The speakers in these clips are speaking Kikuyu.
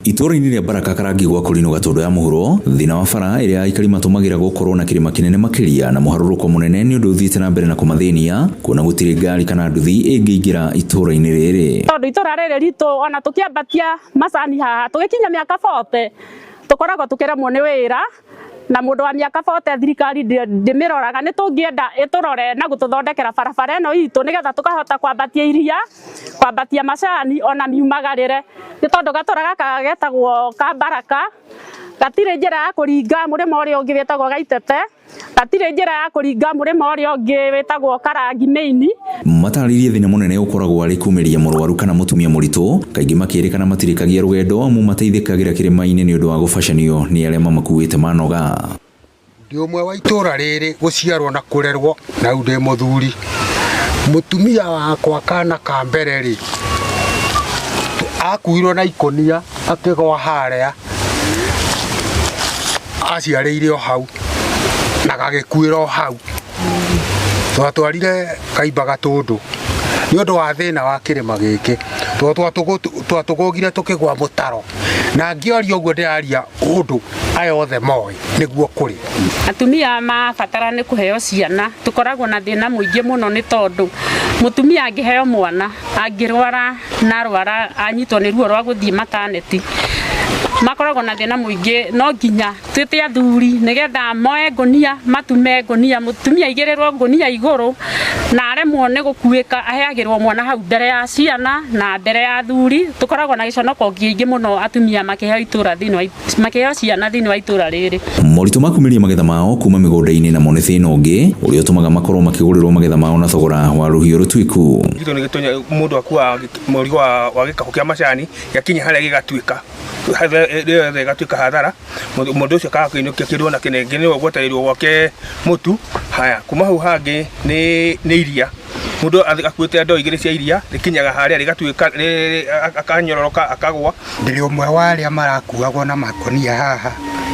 Itũũra-inĩ rĩa Baraka Karangi gwa Kũrinũ Gatũndũ ya mũhuro, thĩna wa bara ĩrĩa aikari matũmagĩra gũkorwo na kĩrĩma kĩnene makĩria na mũharũrũko mũnene nĩ ũndũ ũthiĩte na mbere na kũmathĩnia kuona gũtirĩ ngari kana nduthi ĩngĩingĩra itũũra-inĩ rĩrĩ. Tondũ itũra rĩrĩ ritũ ona tũkĩambatia macani haha tũgĩkinya mĩaka 40 tũkoragwo tũkĩremwo nĩ wĩra na mũndũ wa mĩaka 40 thirikari ndĩmĩroraga. Nĩ tũngĩenda ĩtũrore na gũtũthondekera barabara ĩno itũ nĩgetha tũkahota kwambatia iria, kwambatia macani ona miumagarĩre, nĩ tondũ gatũra gaka getagwo ka Baraka gatirĩ njĩra ya kũringa mũrĩmo ũrĩa ũngĩ wĩtagwo Gaitete, gatirĩ njĩra ya kũringa mũrĩmo ũrĩa ũngĩ wĩtagwo Karangi Main. Matarĩrie thĩna mũnene ũkoragwo arĩ kumĩria mũrwaru kana mũtumia mũritũ, kaingĩ makĩrĩkana matirĩkagia rũgendo amu mateithĩkagĩra kĩrĩma-inĩ nĩ ũndũ wa gũbacanio nĩ arĩa mamakuĩte manoga. Ndĩ ũmwe wa itũra rĩrĩ gũciarwo na kũrerwo, na rĩu ndĩ mũthuri. Mũtumia wakwa kana ka mbere rĩ, akuirwo na ikũnia akĩgwa harĩa, aciarĩire o hau na gagĩkuĩra o hau. Twatwarire Kaimba Gatũndũ nĩ ũndũ wa thĩna wa kĩrĩma gĩkĩ, tondũ twatũgũgire tũkĩgwa mũtaro, na ngĩaria ũguo ndĩraria ũndũ aya othe moĩ nĩguo kũrĩ. Atumia mabatara nĩ kũheo ciana, tũkoragwo na thĩna mũingĩ mũno nĩ tondũ mũtumia angĩheo mwana angĩrwara na arwara anyitwo nĩ ruo rwa gũthiĩ maternity, makoragwo na thĩna mũingĩ. No nginya twĩte athuri nĩgetha moe ngũnia, matume ngũnia, mũtumia aigĩrĩrwo ngũnia igũrũ na aremwo nĩ gũkuĩka aheagĩrwo mwana hau mbere ya ciana na mbere ya athuri. Tũkoragwo na gĩconoko kĩingĩ mũno atumia makĩheo itũra thĩinĩ wa makĩheo ciana thĩinĩ wa itũra rĩrĩ. Moritũ ma kumĩria magetha mao kuma mĩgũnda-inĩ namo nĩ thĩna ũngĩ ũrĩa ũtũmaga makorwo makĩgũrĩrwo magetha mao na thogora wa rũhiũ rũtuĩku. Gĩtũ nĩ gĩtonya mũndũ akuaga mũrigo wa gĩkabũ kĩa macani, gĩakinya harĩa gĩgatuĩka rĩothe, ĩgatuĩka hathara. Mũndũ ũcio akaga kũinũkia kĩndũ ona kĩnengĩ, nĩwe ũgwetereirwo gwake mũtu. Haya, kuma hau hangĩ nĩ iria. Mũndũ akuĩte ndoo igĩrĩ cia iria, rĩkinyaga harĩa rĩgatuĩka, akanyororoka akagwa. Ndĩrĩ ũmwe wa arĩa marakuagwo na makonia haha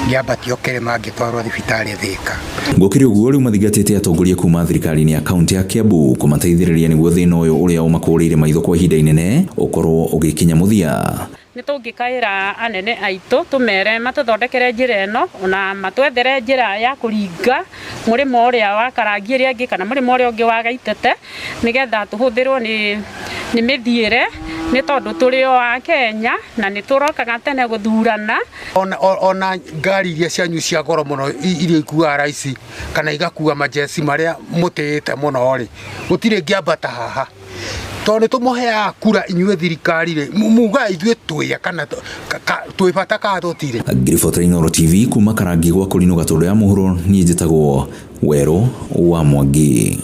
ngĩambatio kĩrĩma ngĩtwarwo thibitarĩ Thĩka. Gũkĩrĩ ũguo, rĩu mathingatĩte atongoria kuma thirikari-inĩ ya kaunti ya Kiambu kũmateithĩrĩria nĩguo thĩna ũyũ ũrĩa ũmakũrĩire maitho kwa ihinda inene ũkorwo ũgĩkinya mũthia. Nĩ tũngĩkaĩra anene aitũ tũmere matũthondekere njĩra ĩno ona matwethere njĩra ya kũringa mũrĩmo ũrĩa wa Karangi ĩrĩa ĩngĩ kana mũrĩmo ũrĩa ũngĩ wa Gaitete nĩgetha tũhũthĩrwo nĩ mĩthiĩre, nĩ tondũ tũrĩ o a Kenya na nĩ tũrokaga tene gũthurana. Ona ngari iria cianyu cia goro mũno iria ikuaga raici kana igakua majeci marĩa mũtĩĩte mũno rĩ, gũtirĩ ngĩambata haha tondũ nĩ tũmũheaga kura inyuĩ thirikari rĩ, mugaga ithuĩ twĩ kana twĩ bata kana tũtirĩ. Ngĩribotera Inooro TV kuma Karangi gwa Kũrinũ Gatũndũ ya mũhuro, niĩ njĩtagwo Werũ wa Mwangi.